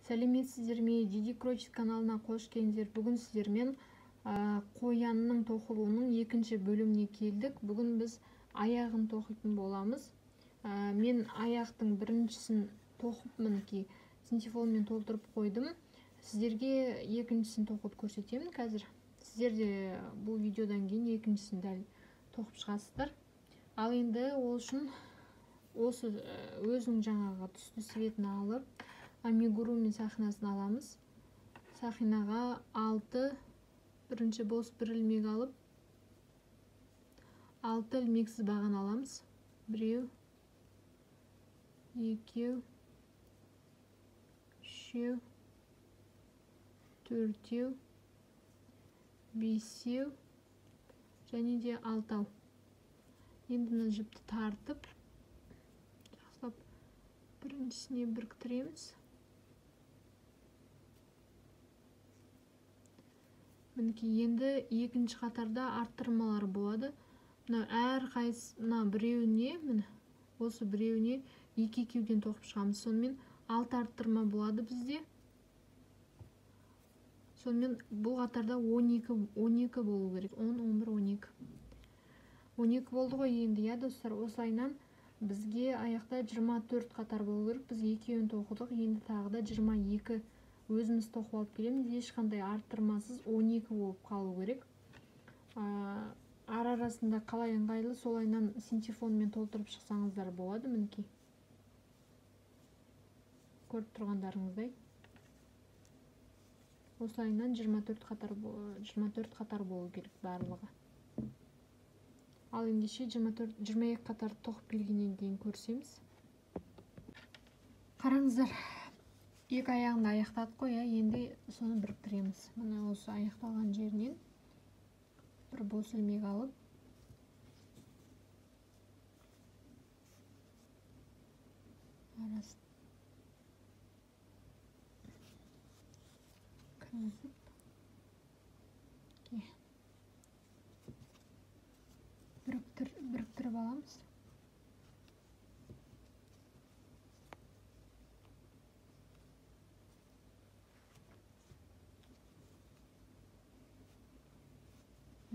Сәлеметсіздер ме, Диди Крочет каналына қош келдіңіздер. Бүгін сіздермен қоянның тоқылуының екінші бөліміне келдік. Бүгін біз аяғын тоқитын боламыз. Мен аяқтың біріншісін тоқып, мінекей синтефонмен толтырып қойдым. Сіздерге екіншісін тоқып көрсетемін қазір. Сіздер де бұл видеодан кейін екіншісін дәл тоқып шығасыздар. Ал енді ол үшін осы өзінің жаңағы түсті цветін алып, амигуруми сақинасын аламыз. Сақинаға 6 бірінші бос бір ілмек алып, 6 ілмексіз баған аламыз. 1, 2, 3, 4, 5 және де 6. Енді мына жіпті тартып, жақсылап біріншісіне біріктіреміз. Мінекей, енді екінші қатарда арттырмалар болады. Мына әрқайсысы, мына біреуіне, міне осы біреуіне екі екеуден тоқып шығамыз. Сонымен 6 арттырма болады бізде. Сонымен бұл қатарда 12 болу керек. 10, 11, 12. 12 болды ғой енді, иә достар. Осылайынан бізге аяқта 24 қатар болу керек. Біз екеуін тоқыдық, енді тағы да 22 өзіміз тоқып алып келеміз. Ешқандай арттырмасыз 12 болып қалу керек. Ара арасында қалай ыңғайлы солайынан синтефонмен толтырып шықсаңыздар болады. Мінекей, көріп тұрғандарыңыздай осылайынан 24 қатар болу керек барлығы. Ал ендеше 22 қатар тоқып келгеннен кейін көрсеміз. Қараңыздар, екі аяғын да аяқтадық қой, енді соны біріктіреміз. Міне осы аяқталған жерінен бір бос ілмек алып, арасын кіргізіп, біріктіріп аламыз.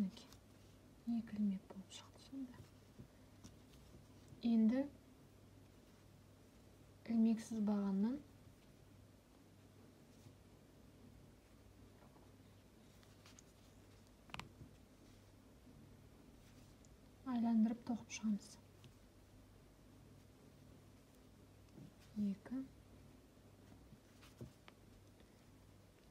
Екі ілмек болып шықты сонда. Енді ілмексіз бағаннан айландырып тоқып шығамыз. 2,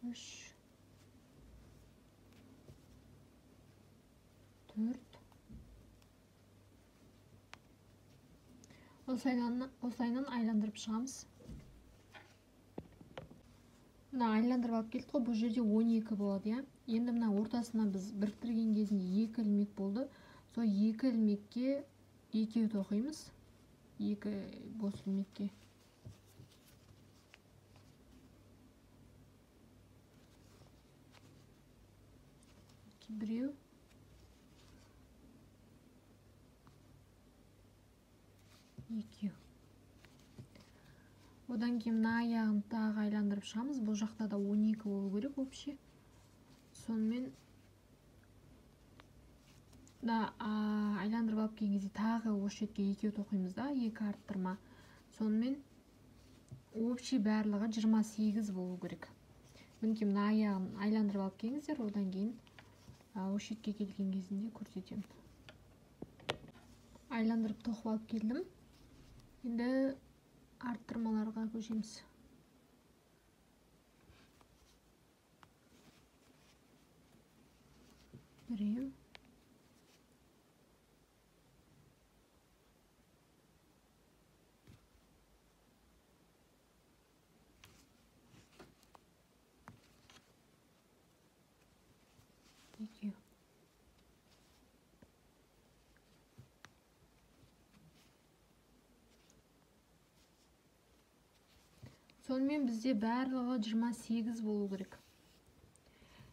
3, 4. Осылайынан айландырып шығамыз. Мына айландырып алып келдік қой, бұл жерде 12 болады, иә. Енді мына ортасына біз біріктірген кезінде 2 ілмек болды. Сол 2 ілмекке екеу тоқимыз. 2 бос ілмекке. Біреу. Екеу. Одан кейін мына аяғын тағы айландырып шығамыз. Бұл жақта да 12 болу керек вообще. Сонымен мына айландырып алып келген кезде тағы осы шетке екеу тоқимыз да, 2 арттырма. Сонымен общий барлығы 28 болу керек. Мінекей мына аяғын айландырып алып келіңіздер, одан кейін осы шетке келген кезінде көрсетемін. Айландырып тоқып алып келдім. Енді арттырмаларға көшеміз. Біреу. Екеу. Сонымен бізде барлығы 28 болу керек.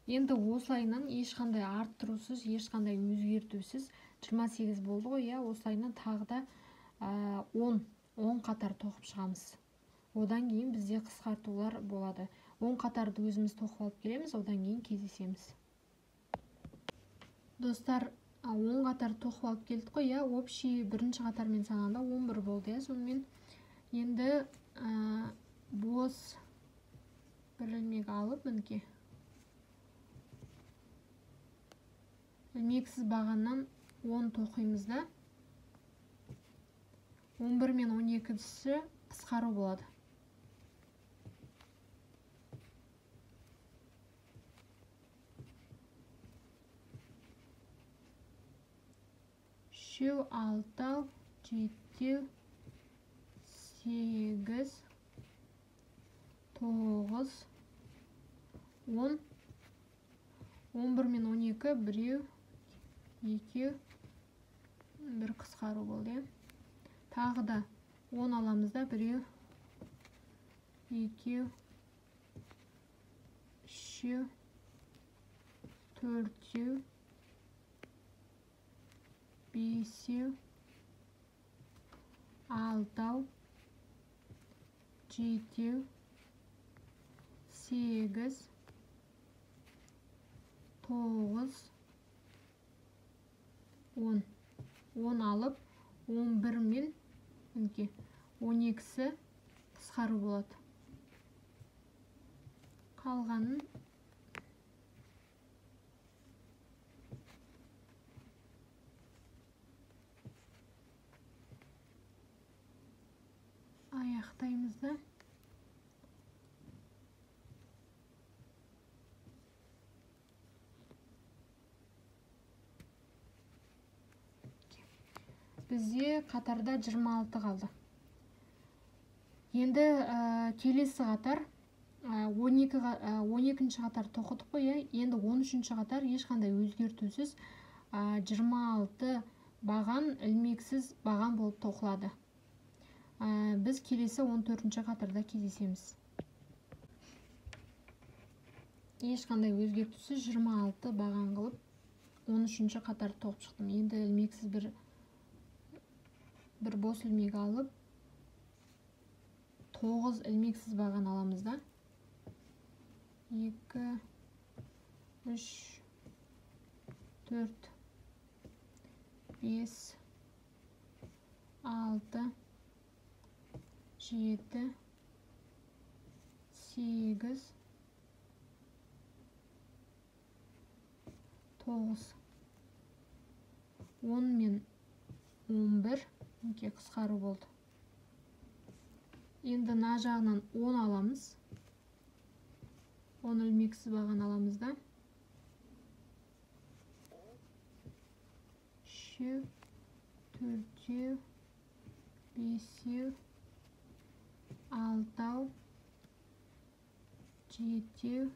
Енді осылайынан ешқандай арттырусыз, ешқандай өзгертусіз 28 болды ғой, иә. Осылайынан тағы да 10 қатар тоқып шығамыз. Одан кейін бізде қысқартулар болады. 10 қатарды өзіміз тоқып алып келеміз, одан кейін кездесеміз. Достар, 10 қатар тоқып алып келдік қой, иә, общий бірінші қатармен санағанда 11 болды, иә. Сонымен енді бос бір ілмек алып, мінекей ілмексіз бағаннан 10 тоқимыз да, 11 мен 12-сі қысқару болады. Үшеу, алтау, жетеу, 8, 9, 10, 11 мен 12, біреу, екеу, бір қысқару болды. Тағы да 10 аламыз да, біреу, екеу, үшеу, төртеу, бесеу, алтау, жетеу, 8, 9, 10. 10 алып, 11 мен мінекей 12-сі қысқару болады. Қалғанын аяқтаймыз да. Бізде қатарда 26 қалды. Енді келесі қатар 12-ші қатар тоқыдық қой, иә. Енді 13-ші қатар ешқандай өзгертусіз 26 баған ілмексіз баған болып тоқылады. Біз келесі 14-ші қатарда кездесеміз. Ешқандай өзгертусіз 26 баған қылып 13-ші қатар тоқып шықтым. Енді ілмексіз бір бос ілмек алып, 9 ілмексіз баған аламыз да. 2, 3, 4, 5, 6, 7, 8, 9, 10 мен 11 мінекей қысқару болды. Енді мына жағынан 10 аламыз. 10 ілмексіз баған аламыз да. 3, 4, 5, 6, 7,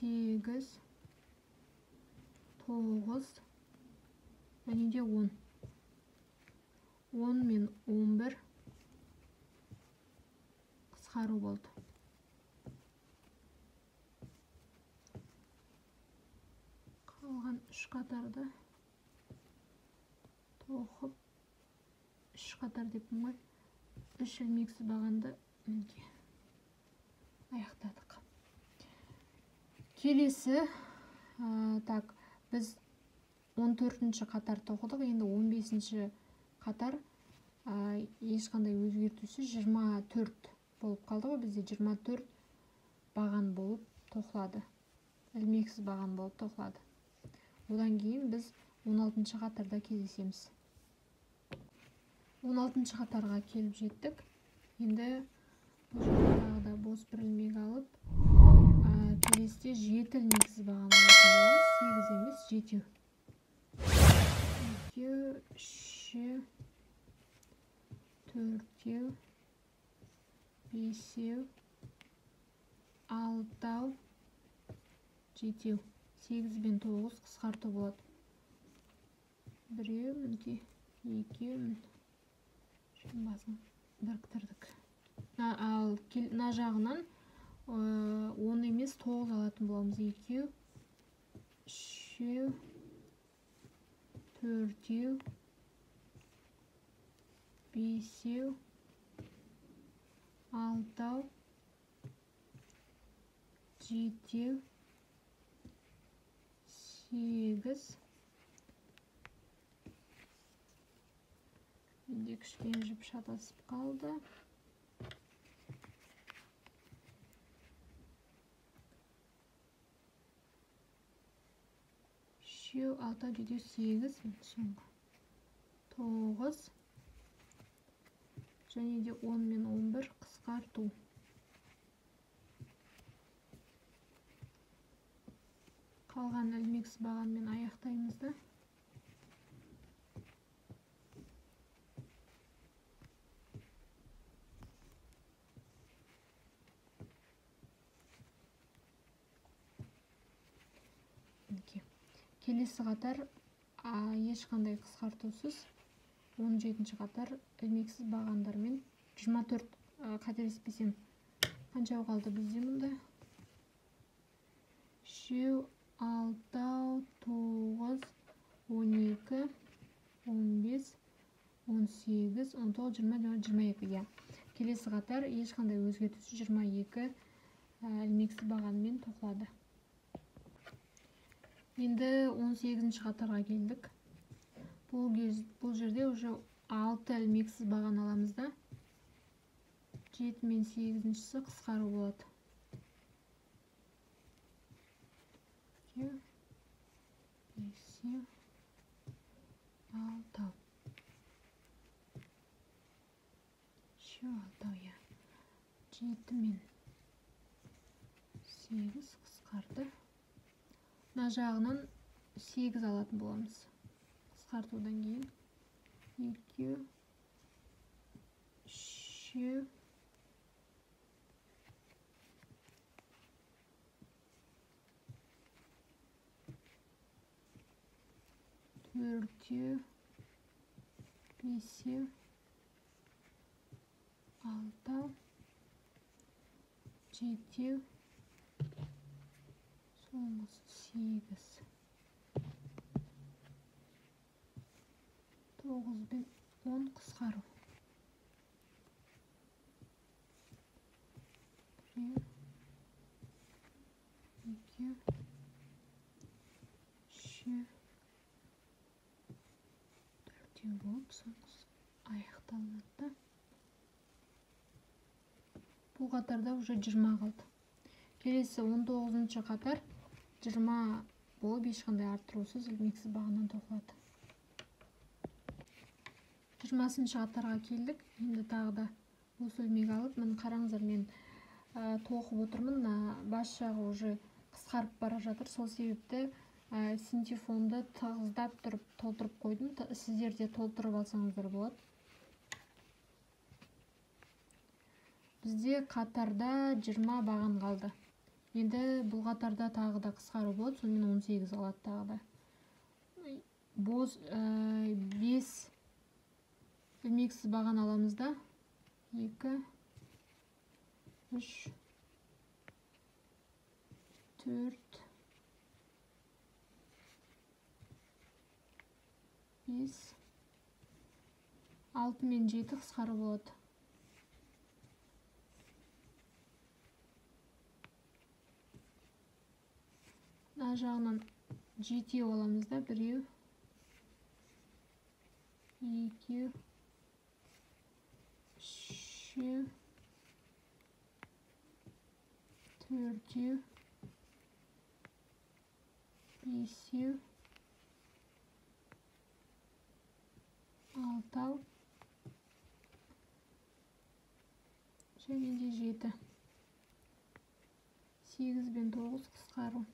8, 9, және де 10. 10 мен 11 қысқару болды. Қалған 3 қатарды тоқып, 3 қатар деппін ғой, 3 ілмексіз бағанды мінекей аяқтадық. Келесі, так, біз 14-ші қатар тоқыдық, енді 15-ші қатар ешқандай өзгертусіз 24 болып қалды ғой, бізде 24 баған болып тоқылады. Ілмексіз баған болып тоқылады. Одан кейін біз 16-шы қатарда кездесеміз. 16-шы қатарға келіп жеттік. Енді бұл жерде тағы да бос бір ілмек алып, келесіде 7 ілмексіз баған алатын боламыз. 8 емес, 7. 2, 3, 4, 5, 6, 7. 8 бен 9 қысқарту болады. Біреу, мінекей, екеу, басын біріктірдік. Ал мына жағынан 10 емес 9 алатын боламыз. 2, 3, 4, 5, алтау, жетеу, 8. Менде кішкене жіп шатасып қалды. Үшеу, алтау, жетеу, 8, соңғы 9 және де 10 мен 11 қысқарту. Қалған ілмек сыбағанмен аяқтаймыз да. Келесі қатар ешқандай қысқартусыз 17-ші қатар ілмексіз бағандармен 24, қателеспесем қанша қалды бізде мұнда? 3, 6, 9, 12, 15, 18, 19, 20, 22. Иә. Келесі қатар ешқандай өзгертусіз 22 ілмексіз бағанмен тоқылады. Енді 18-ші қатарға келдік. Бұл жерде уже 6 ілмексіз баған аламыз да. 7 мен 8-шісі қысқару болады. 2, 5, 6. 3, 6, иә. 7 мен 8 қысқарды. Мына жағынан 8 алатын боламыз. Қысқартудан кейін 2, 3, 4, 5, 6, 7, соңғысы 8, 9 бен 10 қысқару. 1, 2, 3, 4 болып соңғысы аяқталады да. Бұл қатарда уже 20 қалды. Келесі 19-шы қатар 20 болып ешқандай арттырусыз ілмексіз бағаннан тоқылады. 20-шы қатарға келдік. Енді тағы да осы ілмек алып, міне қараңыздар, мен тоқып отырмын. Мына бас жағы уже қысқарып бара жатыр. Сол себепті синтефонды тығыздап тұрып толтырып қойдым. Сіздер де толтырып алсаңыздар болады. Бізде қатарда 20 баған қалды. Енді бұл қатарда тағы да қысқару болады, сонымен 18 қалады тағы да. Боз 5 ілмексіз баған аламыз да. 2, 3, 4, 5, 6 мен 7 қысқару болады. Мына жағынан 7 аламыз да, 1, 2, 3, 4, 5, 6 және де 7. 8 бен 9 қысқару.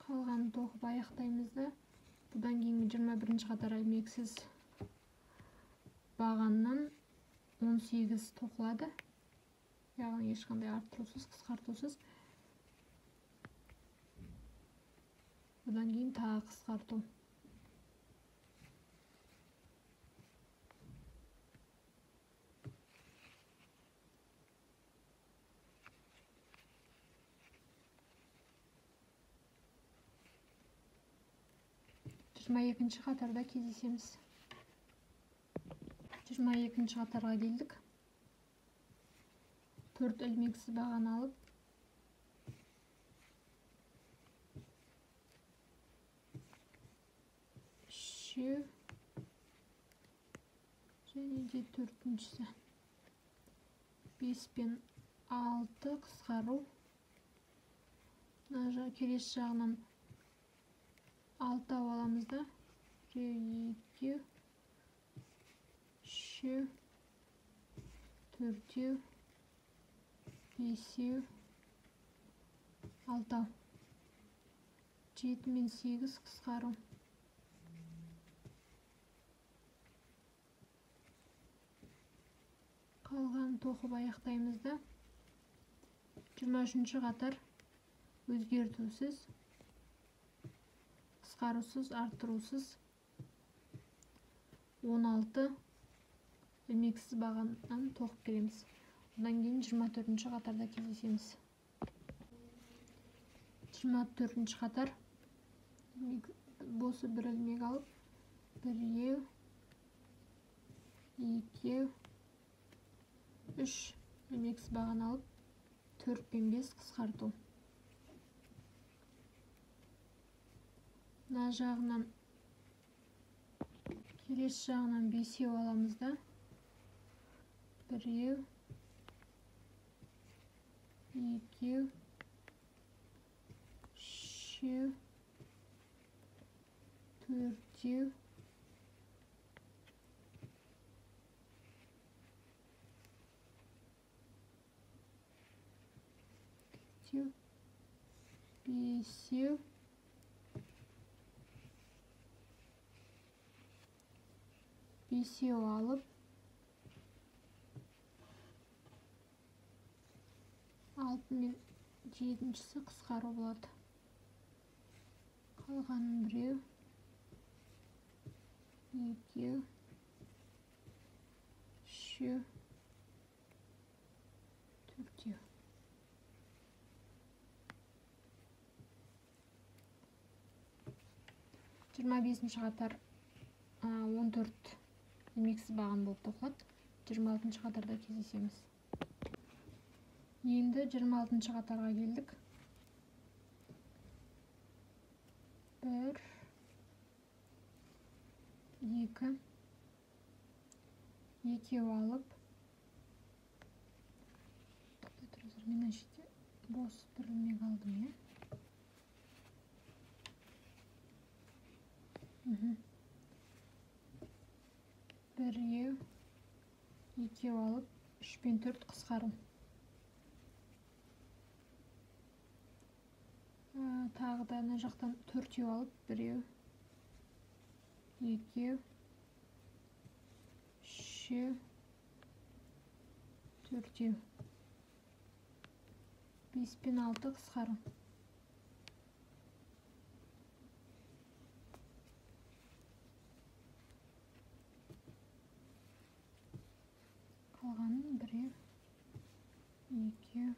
Қалғанын тоқып аяқтаймыз да. Бұдан кейінгі 21-ші қатар ілмексіз бағаннан 18 тоқылады. Яғни ешқандай арттырусыз, қысқартусыз. Бұдан кейін тағы қысқарту. 22-ші қатарда кездесеміз. 22-ші қатарға келдік. 4 ілмексіз баған алып, үшеу және де төртіншісі. 5 пен 6 қысқару. Мына келесі жағынан 6 аламыз да, 1, 2, 3, 4, 5, 6. 7 мен 8 қысқару. Қалғанын тоқып аяқтаймыз да. 23-ші қатар өзгертусіз, қысқарусыз, арттырусыз 16 ілмексіз бағаннан тоқып келеміз. Одан кейін 24-ші қатарда кездесеміз. 24-ші қатар босы бір ілмек алып, 1, 2, 3 ілмексіз баған алып, 4 пен 5 қысқарту. Мына жағынан келесі жағынан 5 аламыз да, 1, 2, 3, 4, 5, 5 алып, 6 мен 7-шісі қысқару болады. Қалғанын 1, 2, 3, 4. 25-ші қатар 14 ілмексіз баған болып тоқылады. 26-шы қатарда кездесеміз. Енді 26-шы қатарға келдік. 1, 2, 2 алып, тоқтай тұрыңыздар, мен мына жерде бос бір ілмек алдым, иә. 1, 2 алып, 3 пен 4 қысқару. Тағы да ана жақтан 4 алып, 1, 2, 3, 4. 5 пен 6 қысқару. Қалғанын 1, 2,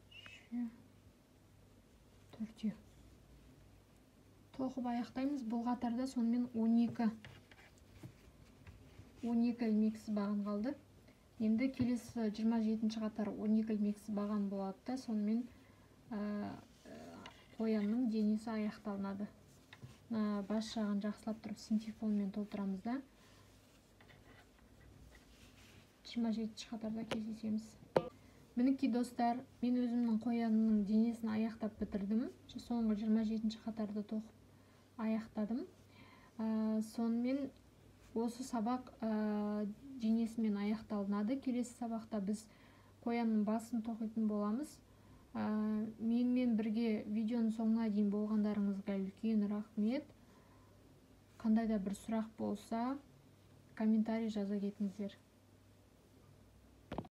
3, 4. Тоқып аяқтаймыз. Бұл қатарда сонымен 12 ілмексіз баған қалды. Енді келесі 27-ші қатар 12 ілмексіз баған болады да, сонымен қоянның денесі аяқталынады. Мына бас жағын жақсылап тұрып синтепонмен толтырамыз да. 27-ші қатарда кездесеміз. Мінекей достар, мен өзімнің қоянымның денесін аяқтап бітірдім. Соңғы 27-ші қатарды тоқып аяқтадым. Сонымен осы сабақ денесімен аяқталынады. Келесі сабақта біз қоянның басын тоқитын боламыз. Менімен бірге видеоның соңына дейін болғандарыңызға үлкен рахмет. Қандай да бір сұрақ болса, комментарий жаза кетіңіздер.